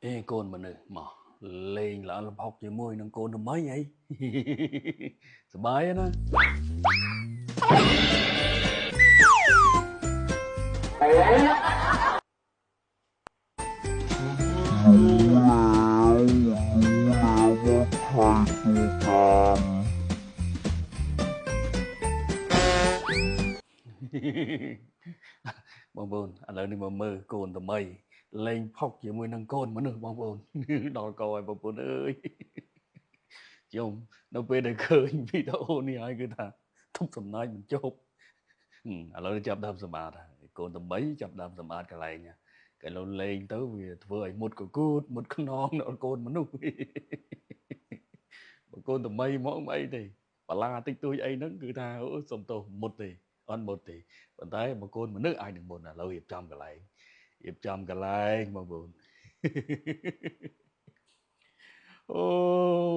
អេកូនមនុស្សមកលេងល្អលផុកជាមួយនឹងកូនថ្មីអីសប្បាយណាបងប្អូនឥឡូវនេះមកមើលកូនថ្មីលេងផុកជាមួយនឹងកូនមនុស្សបងប្អូនដល់កឲ្យបងប្អូនអើយខ្ញុំនៅពេលដែលឃើញវីដេអូនេះហើយគឺថាទុកសំណាញ់មិនជប់ឥឡូវចាប់ដើមសម្អាតហើយកូនថ្មីចាប់ដើមសម្អាតកន្លែងកែឡូលេងទៅវាធ្វើឲ្យមុតកគូតមុតខ្នងដល់កូនមនុស្សបើកូនថ្មីមកមិនអីទេបលាតិចតួចអីហ្នឹងគឺថាអូសុំទោសមុតទេអត់មុតទេប៉ុន្តែបើកូនមនុស្សអាចនឹងមុតឥឡូវរៀបចំកន្លែងរៀបចំកន្លែងបងប្អូនអូ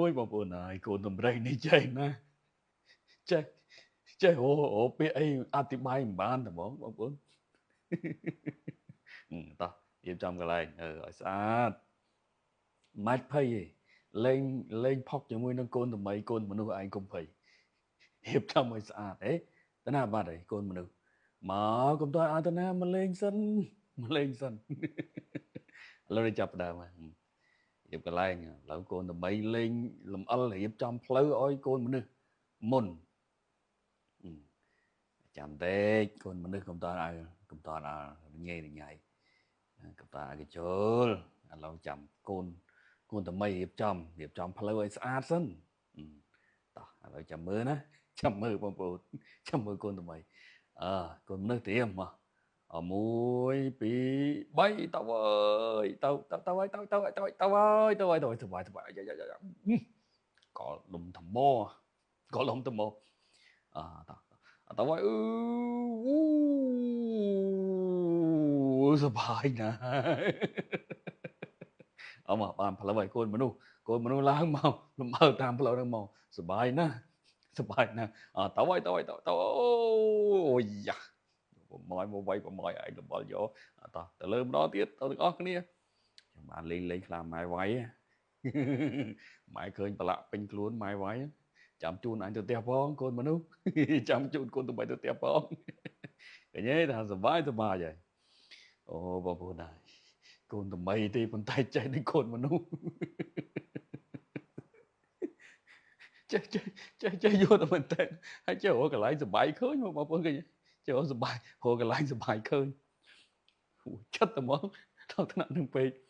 យបងប្អូនហើយកូនតម្រេះនេះចេះណាចេះចេះអូពាក្យអីអធិប្បាយមិនបានតែហ្មងបងប្អូនតោះរៀបចំកន្លែងឲ្យស្អាតមិនភ័យទេលេងលេងផុកជាមួយនឹងកូនថ្មីកូនមនុស្សឯងកុំភ័យរៀបចំឲ្យស្អាតហេតាណាបាត់ហើយកូនមនុស្សមកកុំតឲ្យតាណាមកលេងសិនមកលេងសិនឥឡូវនេះចាប់ដើមហើយរៀបកន្លែងឥឡូវកូនថ្មីលេងលំអិលរៀបចំផ្លូវឲ្យកូនមនុស្សមុនចាំតិចកូនមនុស្សកុំតឲ្យកុំតឲ្យញ៉ៃញ៉ៃកុំតឲ្យគេចូលឥឡូវចាំកូនថ្មីរៀបចំផ្លូវឲ្យស្អាតសិនតោះឥឡូវចាំមើលណាចាំមើលបងប្អូនចាំមើលកូនថ្មីអើកូនមនុស្សត្រៀមមក1 2 3ទៅអើយទៅទៅទៅហើយទៅទៅទៅទៅហើយទៅហើយទៅសប្បាយសប្បាយយ៉ាយ៉ាយ៉ាកលុំថ្មកលុំថ្មអតទៅហើយអឺសប្បាយណាស់អមបានផ្លូវឲ្យកូនមនុស្សឡើងមកលំអើតាមផ្លូវហ្នឹងមកសប្បាយណាស់សប្បាយណាស់អទៅហើយទៅហើយទៅទៅអូយយ៉ាប្រម៉យមកវាយប្រម៉យឯងលបល់យកតោះទៅលើម្ដងទៀតទៅទាំងអស់គ្នាខ្ញុំបានលេងលេងខ្លាំងម៉ែវាយម៉ែឃើញប្រឡាក់ពេញខ្លួនម៉ែវាយចាំជូនអញទៅផ្ទះផងកូនមនុស្សចាំជូនកូនទៅទៅផ្ទះផងឃើញទេថាសប្បាយសប្បាយហើយអូបងប្អូនហើយកូនថ្មីទេប៉ុន្តែចេះដូចកូនមនុស្សចេះចេះចេះចេះយកតែមែនតើហើយចេះរកកន្លែងសប្បាយឃើញបងប្អូនឃើញចេះរកសប្បាយរកកន្លែងសប្បាយឃើញចិត្តតែហ្មងដល់ថ្នាក់នឹងពេក។